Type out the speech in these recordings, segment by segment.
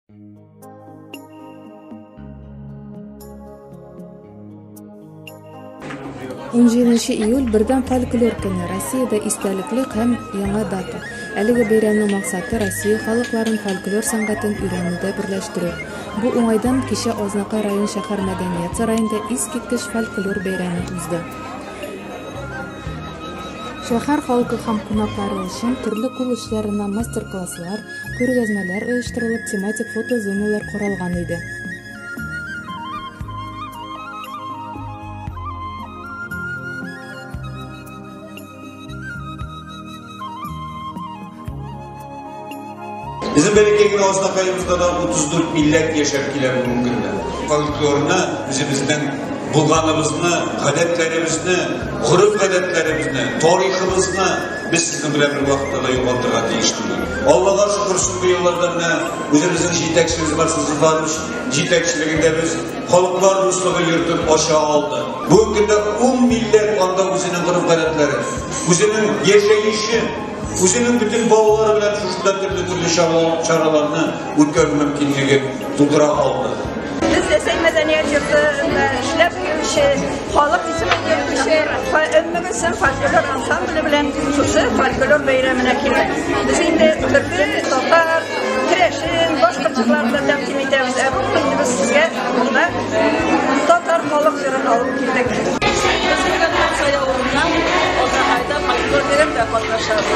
17 июль бердәм фольклор көне, Россиядә истәлекле һәм яңа дата. Әлеге бәйрәмнең максаты Россия халыкларын фольклор сәнгатен өйрәнүдә берләштерү. Бу уңайдан кичә Азнакай район шәһәр мәдәният сараенда искиткеч фольклор бәйрәме узды. Шәһәр халкы һәм кунаклары өчен төрле кул эшләреннән мастер-класслар, күргәзмәләр оештырылып, тематик фотозоналар каралган иде. Безнең бәләкәй генә Азнакаебызда да 34 милләт яшәп килә бүгенге көндә. Фольклорны, үзебезнең булганыбызны, гадәтләребезне, гореф-гадәтләребезне, тарихыбызны без сезнең белән бер вакытта да югалтырга тиеш түгел. Аллага шөкер, соңгы елларда менә үзебезнең җитәкчебез Марсел Зөфәрович җитәкчелегендә без Халыклар дуслыгы йортын ача алдык. Бүгенге көндә 10 милләт анда үзенең гореф-гадәтләрен, үзенең яшәеше, үзенең бөтен балалары белән шушында төрле-төрле чараларны үткәрү мөмкинлеген тудыра алды. Без Рәсәй мәдәният йортында эшләп килүче, халык исемен йөртүче Өммегөлсем фольклор ансамбле белән шушы фольклор бәйрәменә килдек. Без инде төрле татар, керәшен, башкорт җырларын да тәкъдим итәбез. Ә бүген инде без сезгә монда татар халык җырын алып килдек. Без бүген Аксай авылыннан Азнакайда фольклор бәйрәмдә катнашабыз.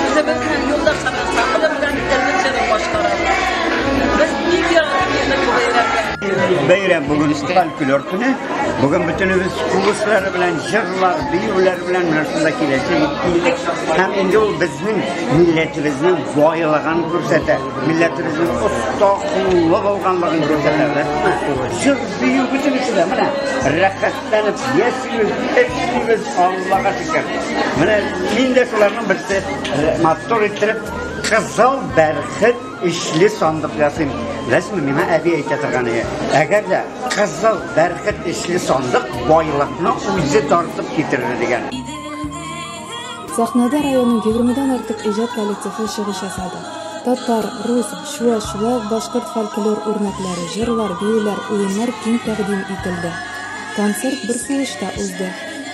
Үзебезнең Юлдашлар ансамбле белән Тәлмет җырын башкарабыз. Без бик яратып килдек бу бәйрәмгә. Бәйрәм бүген фольклор көне. Бүген бөтенебез кул эшләре белән, җырлар, биюләр белән менә шунда киләсе килдек. Һәм инде ул безнең милләтебезнең байлыгын күрсәтә, милләтебезнең оста куллы булганлыгын күрсәтә. Җыр, бию бөтенесе дә менә рәхәтләнеп яшибез, эшлибез, Аллага шөкер. Менә мин дә шуларның берсе, матур иттереп кызыл бәрхет ишле сандык ясыйм. Беләсезме, миңа әби әйтә торган иде. Әгәр дә кызыл бәрхет ишле сандык байлыкны үзе тартып китерер дигән. Сәхнәдә районның егермедән артык иҗат коллективы чыгыш ясады. Татар, рус, чуаш, шулай ук башкорт фольклор үрнәкләре, җырлар, биюләр, уеннар киң тәкъдим ителде. Концерт бер сулышта узды.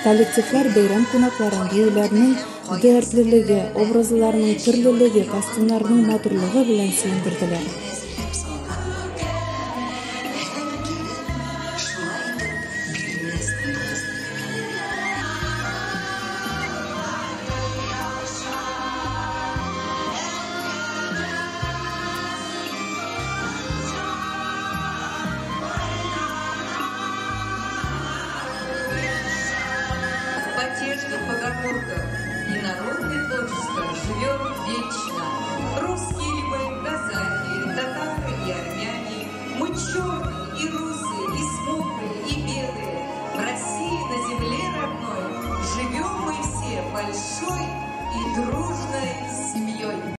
Коллективлар бәйрәм кунакларын биюләрнең дәртлелеге, образларның төрлелеге, костюмнарның матурлыгы белән сөендерделәр. Потешных поговорках и народное творчество живет вечно. Русский